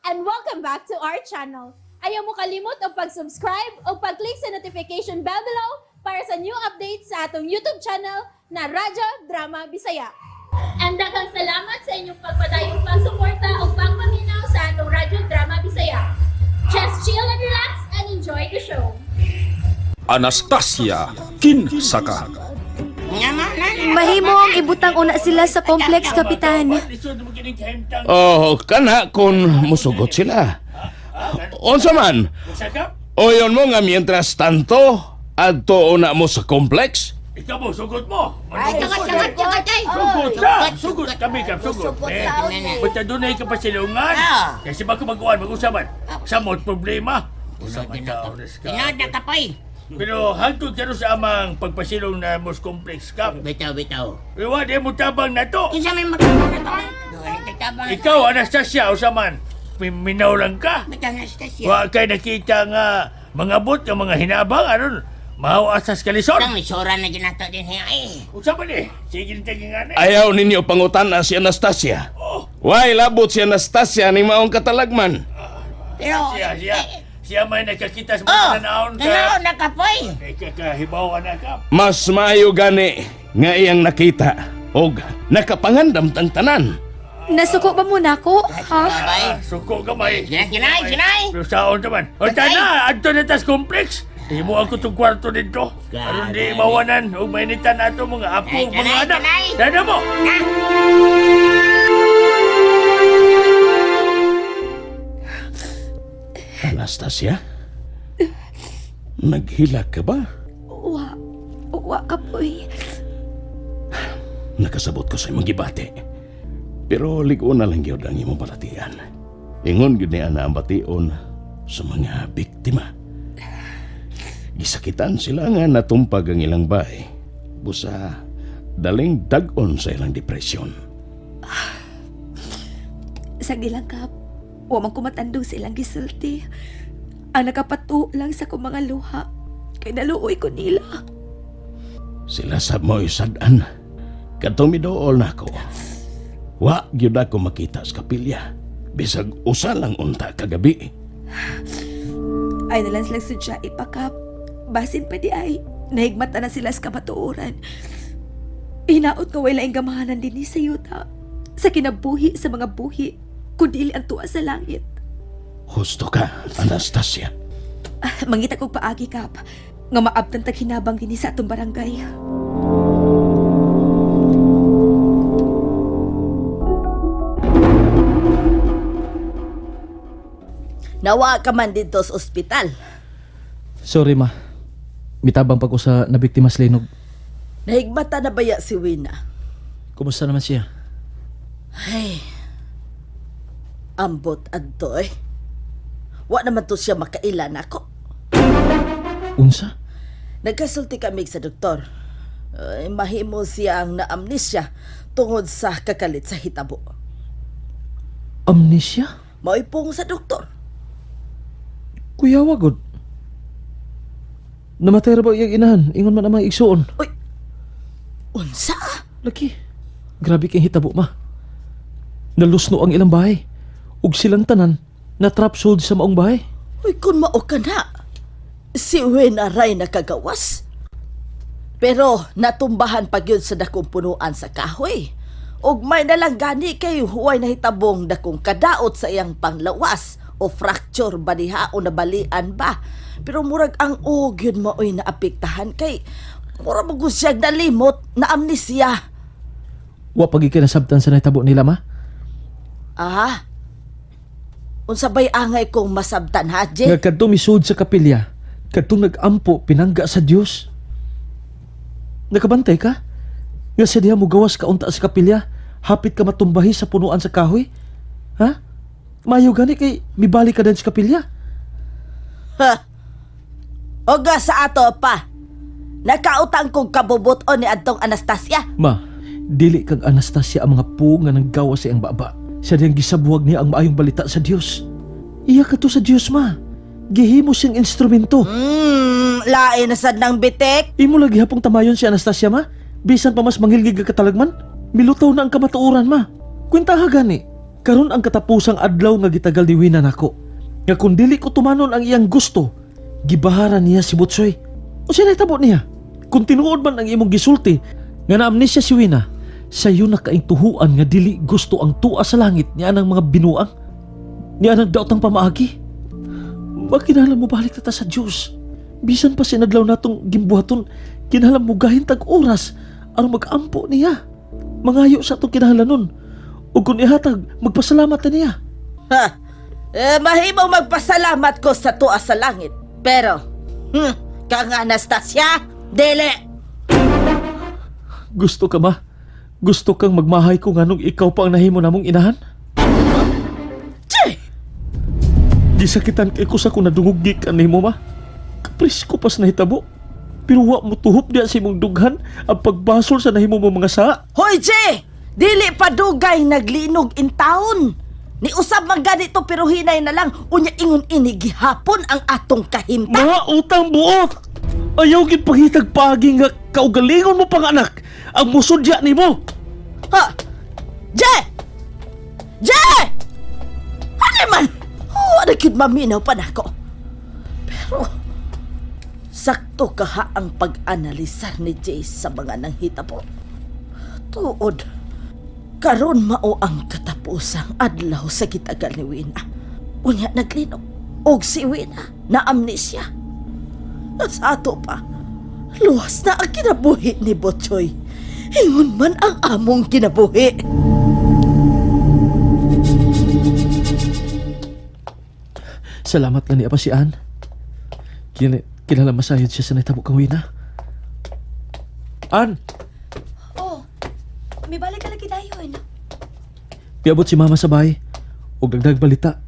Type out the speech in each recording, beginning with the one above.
And welcome back to our channel. Ayaw mo kalimot og pag-subscribe o pag-click sa notification bell below para sa new updates sa atong YouTube channel na Radyo Drama Bisaya. And daghang salamat sa inyong pagpadayong pagsuporta o pagpaminaw sa atong Radyo Drama Bisaya. Just chill and relax and enjoy the show. Anastasia Kinsaka. Mahimong ibutang una sila sa complex, Kapitan. Oh, kana kung musugot sila. Unsa man? Oyon mo nga mientras tanto, adto una mo sa complex? Ikaw mo, sugot mo. Sugot, sugot, ay. Sugot ka! Sugot kami ka, sugot. Eh, basta doon ay kapasilungan. Kasi bago maguan, mag-usapan. Samot problema. Usapan ka, oras ka. Tinood na kapoy. Pero hangtod karon sa amang pagpasilong na most complex ka. Bitaw, bitaw. Iwa, di mo tabang na to. Kinsa may magtabang na to? Tabang. Ikaw, Anastasia, usaman. Minaw lang ka. Bitaw, Anastasia. Wa kay nakita nga mangabot ng mga hinabang aron mahuasas kalisod. Tang lisura na ginato din hiya eh. Usapan eh. Sige na nga na. Ayaw ninyo pangutan si Anastasia. Oh. Why labot si Anastasia ni maong katalagman? Pero, Siya, siya. Siya may nakakita sa mga oh, tanahon ka. tanaon na kapoy. Kay kakahibaw na ka. Mas maayo gani nga iyang nakita og nakapangandam tang tanan. Nasuko ba muna ako? Ha? Bay. Ah, suko gamay. Ginay, ginay, ginay. Pero saon naman. O tana, adto na tas complex. Himo ako tong kwarto dito. Aron di mawanan ug mainitan ato mga apo Ay, ug mga kanay, anak. kanay. Dana mo. Anastasia? Naghilak ka ba? Wa. Wa, Kapoy. Nakasabot ko sa imong gibati. Pero lig-on na lang gyud ang imong balatian. Ingon gyud ni ana ang bation sa mga biktima. Gisakitan sila nga natumpag ang ilang bahay. Busa daling dag-on sa ilang depresyon. Sagdi lang, Kap. Wa man ko matandog sa ilang gisulti. Ang nakapatuo lang sa kong mga luha. Kay naluoy ko nila. Sila sa mo'y sad-an. Kadtong midool na ako. Wa gyud ako makita sa kapilya. Bisag usa lang unta kagabi. Ay nalang silang sudya ipakap. Basin pa di ay. Nahigmata na sila sa kamatuoran. Hinaot ko way laing gamahanan din ni sa yuta. Sa kinabuhi sa mga buhi, kundili ang tuwa sa langit. Husto ka, Anastasia. Ah, mangita kog paagi, Kap. Nga maabtan tag hinabang dinhi sa atong barangay. Nawa ka man dito sa ospital. Sorry ma. Mitabang pa ko sa nabiktima sa linog. Nahigmata na baya si Wina? Kumusta naman siya? Ay, ambot adto eh. Wa naman to siya makaila nako. Unsa? Nagkasulti kami sa doktor. Ay, mahimo siya ang naamnesia tungod sa kakalit sa hitabo. Amnesia? Maipong sa doktor. Kuya wagod. Namatay ra ba iyang inahan? Ingon man ang mga igsuon. Unsa? Lagi. Grabe kay hitabo ma. Nalusno ang ilang bahay. Ug silang tanan natrap sold sa maong bahay. Uy, kung mao ka na. Si Wina ray nakagawas. Pero natumbahan pa gyud sa dakong punuan sa kahoy. Ug may nalang gani kay huway nahitabong dakong kadaot sa iyang panglawas o fracture ba diha o nabalian ba. Pero murag ang og yun maoy naapektahan kay murag mo siyang nalimot na amnesia. Wa pagi kay nasabtan sa nahitabo nila ma. Aha. Unsa bay angay kong masabtan ha, Jay? Nga kadto misud sa kapilya, kadtong nagampo pinangga sa Dios. Nakabantay ka? Nga sa diha mo gawas ka unta sa kapilya, hapit ka matumbahi sa punuan sa kahoy? Ha? Mayo gani kay mibalik ka din sa kapilya. Ha. Oga sa ato pa. Nakautang kong kabubuton ni adtong Anastasia. Ma, dili kang Anastasia ang mga puong nga nanggawa sa iyang baba. Sa diyang gisabuhag niya ang maayong balita sa Dios. Iya ka to sa Dios, ma. Gihimo siyang instrumento. Lain na sad ng bitik. Imo lagi hapong tamayon si Anastasia, ma. Bisan pa mas manghilgig ka katalagman. Milutaw na ang kamatuoran, ma. Kwentaha gani. Karon ang katapusang adlaw nga gitagal ni Wina nako. Nga kung dili ko tumanon ang iyang gusto, gibahara niya si Butsoy. Unsa nahitabo niya? Kung tinuod man ang imong gisulti nga naamnesia si Wina, sayo na kaing tuhuan nga dili gusto ang tuwa sa langit niya ang mga binuang. Niya ang daotang pamaagi. Makinahanglan mo balik ta sa Dios. Bisan pa sinadlaw natong gimbuhaton, kinahanglan mo gahin tag oras aron magampo niya. Mangayo sa atong kinahanglanon. Ug kung ihatag, magpasalamat ta niya. Ha? Eh, mahimong magpasalamat ko sa tuwa sa langit. Pero, kang Anastasia, dili! Gusto ka ma? Gusto kang magmahay ko nganong ikaw pa ang nahimo namong inahan? Che! Gisakitan kay ko sa kung nadungog gikan nimo ma. Kaprisko pas nahitabo. Pero wa mo tuhop diya sa imong dughan ang pagbasol sa nahimo mo mga saa. Hoy, Jay! Dili pa dugay naglinog in town. Ni usab man ganito pero hinay na lang unya ingon ini gihapon ang atong kahimta. Mga utang buot! Ayaw gid pangitag paagi nga kaugalingon mo pang anak ang musudya nimo. Ha? Jay! Jay! Ano man? Oh, ano gyud maminaw pa nako. Pero sakto kaha ang pag-analisar ni Jay sa mga nanghitabo. Tuod, karon mao ang katapusang adlaw sa gitagal ni Wina. Unya naglinog. Og si Wina na amnesia. At sa ato pa, luwas na ang kinabuhi ni Botchoy. Ingon man ang among kinabuhi. Salamat lang ni Apa si Ann. Kinala masayod siya sa nahitabo kang Wina. Ann, Oh, may balik ka lagi dayon. piabot si Mama sa bahay. Og dagdag balita.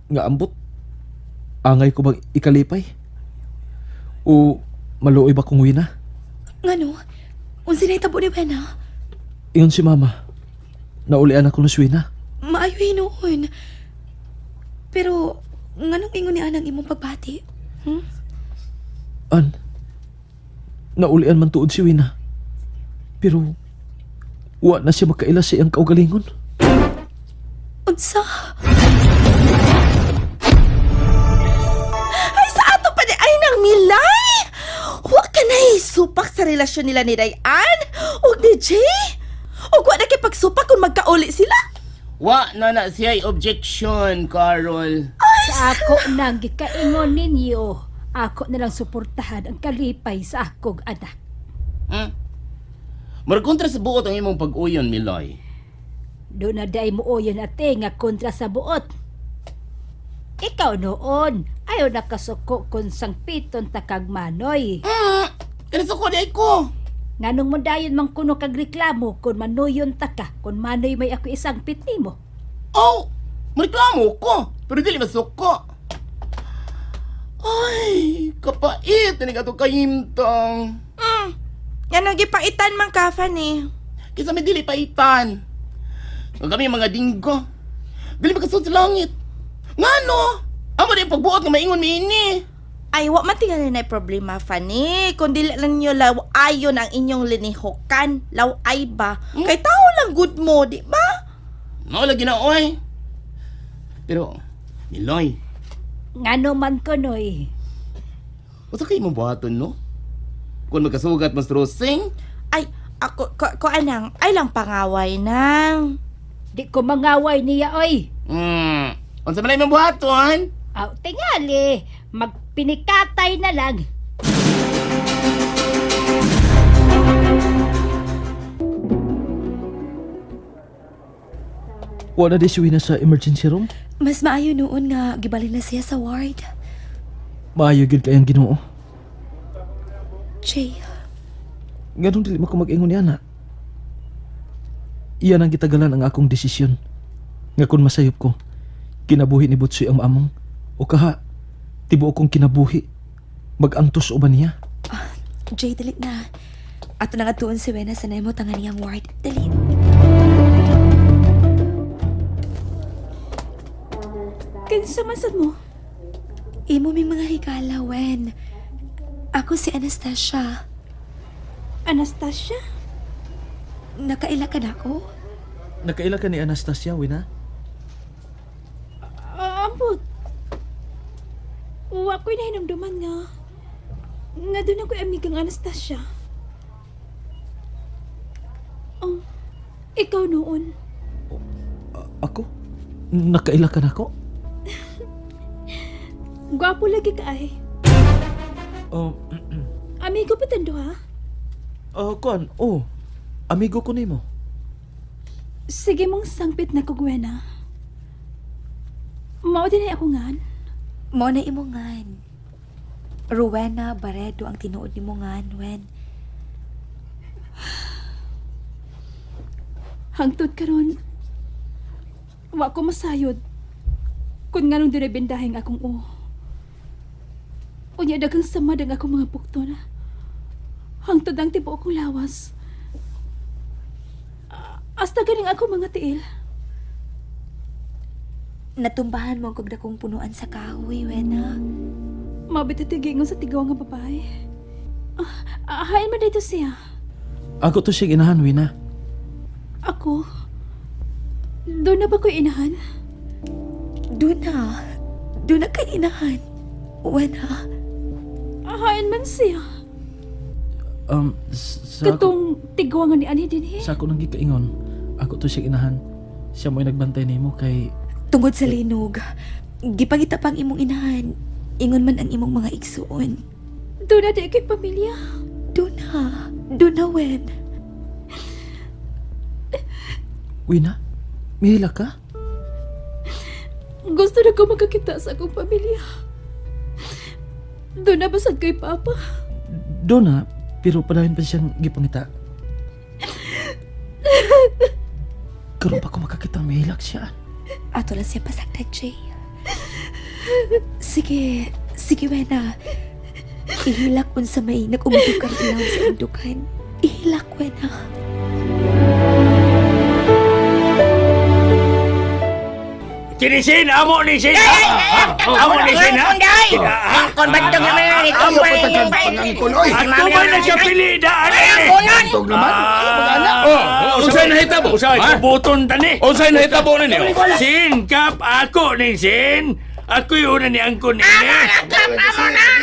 Nga ambot. Angay ko bang ikalipay? O maluoy ba kong Wina? Ngano? Unsa nahitabo ni Wena? Ingon si Mama. Naulian ako ni Wina. Maayo hinuon. Pero nganong ingon ni anang imong pagbati? An, naulian man tuod si Wina. Pero, wa na siya makaila sa iyang kaugalingon. Unsa? Ay, sa ato pa ni ay nang milay! Wa ka na supak sa relasyon nila ni Dayan ug ni Jay. Ug wa na kay pagsupak kung magkauli sila. Wa na na siya objection, Carol. Sa ako nang gikaingon ninyo, ako na lang suportahan ang kalipay sa akong anak. Hmm? Murag kontra sa buot ang imong pag-uyon, Miloy. Doon na day mo uyon ate nga kontra sa buot. Ikaw noon, ayaw nakasuko kung sangpiton takag manoy. Kanasuko di ko. Nganong mo dayon mang kuno kag reklamo kung manuyon ta ka, kung manoy may ako isang pit nimo. Oh, mareklamo ko, pero dili masuko. Ay, kapait na ato kahimtang. Yan ang gipaitan man ka, Fanny. Kisa may dili paitan. Nga kami mga dinggo. Dili makasud sa langit. Ngano? Amo din pagbuot nga maingon miini. Ay, wa man tingali na problema, Fanny. Kung dili lang ninyo law ayon ang inyong linihukan, law ay ba? Kay tao lang good mo, di ba? Mao lagi na oy. Pero Miloy, Ngano man kunoy. usa kay imong buhaton no? Kung magkasugat mas rosing, Ay, ako, ko anang, ay lang pangaway nang. Di ko mangaway niya oy. Unsa man imong buhaton? Aw, tingali, magpinikatay na lang. Wa na di si Wina sa emergency room. Mas maayo noon nga gibalin na siya sa ward. Maayo gyud kayang Ginoo. Jay, Nganong dili man ko mag-ingon ni ana. Iyan ang gitagalan ang akong desisyon. Nga kung masayop ko, kinabuhi ni Butsoy ang maamong. O kaha, tibuok kong kinabuhi. Magantos o ba niya? Jay, dali na. Ato na nga tuon si Wena sa nemo tangan niyang ward. Dali. Kinsa man sad mo? Imo may mga higala, Wen. Ako si Anastasia. Anastasia? Nakaila ka na ako? Nakaila ka ni Anastasia, Wina? Wa ko'y nahinumduman nga. Nga doon ako'y amigang Anastasia. Oh, ikaw noon. Ako? Nakaila ka na ako? Gwapo lagi ka ay. Amigo pa tando ha? Kuan, oh. Amigo ko nimo. Sige mong sangpit na ko, Gwena. Mao din ay ako ngan. Mo na imo ngan. Rowena Barredo ang tinuod nimo ngan, Wen. Hangtod karon, wa ko masayod. Kung nganong direbendahing akong o. Unya daghang samad ang akong mga bukton. Hangtod ang tibuok kong lawas. Hasta ganing ako mga tiil. Natumbahan mo ang kagdakong punuan sa kahoy, Wena. Mabitatigingon sa tigaw nga babae. Hain man dito siya. Ako to siyang inahan, Wina. Ako? Doon na ba ko'y inahan? Doon na. Doon na kay inahan. Wena. Hain man siya. Sa ako, Katong tigaw nga ni Ani din eh. sa ako nang gikaingon, ako to siyang inahan. Siya mo'y nagbantay nimo kay Tungod sa linog, gipangita pang imong inahan. Ingon man ang imong mga igsuon. Doon na di kay pamilya. Doon na. Doon na, Wen. Wina, mihila ka? Gusto na ko magkakita sa akong pamilya. Doon na basad kay Papa. Doon na, pero padayon pa siyang gipangita. Karon pa ko makakita mihilak siya. Ato lang siya pasagdag, Jay. Sige, sige, Wena. Ihilak unsa may nag-umudukar ilaw sa indukan. Ihilak, Wena. Kinisin, amo ni Sin. Amo ni Sin, ha? Angkon bantog naman na ito. Ayaw pa tagang pangangkon, oy. Ato ba na siya pili daan eh? Bantog naman. Ayaw mag-anak. Oh, unsay nahitabo? Usay, Ha? kubuton tani. Unsay nahitabo ninyo? Sin, kap, ako ni Sin. Ako'y una ni angkon ni.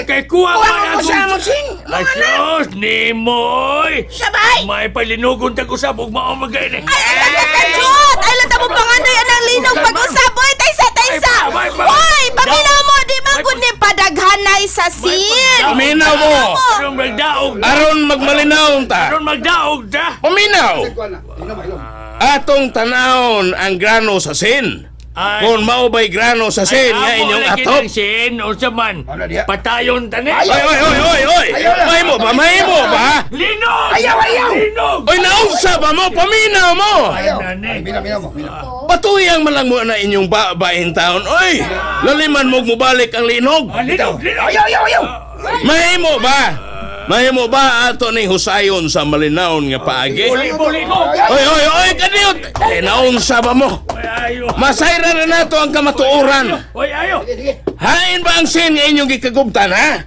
Kay kuha Kuha man mo ko sa mo, Sin. Asyos, ni Moy. Sabay! May palinugon tag-usab ug mao magay ni. Jud! Ay, lata mo pangandoy anang linog pag-usab! Oy, taysa, taysa! Ay, pa- Oy, paminaw mo! Di man gud ni padaghanay sa sin! Paminaw mo! Aron magdaog. Aron magmalinaw ta. Aron magdaog ta. Paminaw! Kuan na. Ilom, ilom. Atong tanawon ang grano sa sin. Ay. Kung mao ba'y grano sa sin nga Ay, amo inyong lagi atop. ng Sin, unsa man. Ano diha? Patayon tani. Oy, oy, oy, oy, oy! Ayaw na. Mahimo ba? Mahimo ba? Linog! Ayaw, ayaw! Linog! Oy, naunsa ba mo? Paminaw mo! Ayaw. Nani. Ay, Minaw, minaw mo. Minaw. Patuyang man lang mo na inyong babain taon. Oy! Laliman mo mubalik ang linog. Ah, linog, linog. Ayaw, ayaw, ayaw. Mahimo ba? Mahimo ba ato ning husayon sa malinawon nga paagi? Buli, buli mo. Oy, oy, oy, kadiyot! Eh, naunsa ba mo? Oy, ayo. Masayra na nato ang kamatuoran. Oy, ayo. Sige, sige. Hain ba ang sin nga inyong gikagubtan, ha?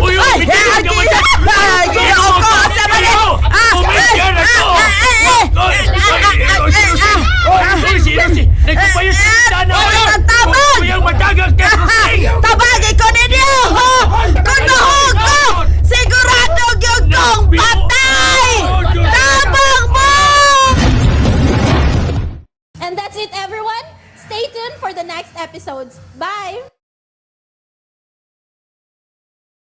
Uy, uy, bitiwan ka man. Ay, Ginoo ko! Asa man eh? Ah, Umisyan ah, ako. ah, ah, eh! Oy, oy, oy, oy, oy, si Rosie. Nagpapayo sa bintana, oy. Ay, tabang! Uy, ang matagal kay Rosie. Tabagi ko ninyo! Ho! Kung mahog ko! Sigurado gyud kong patay! Tabang mo! And that's it, everyone. Stay tuned for the next episodes. Bye!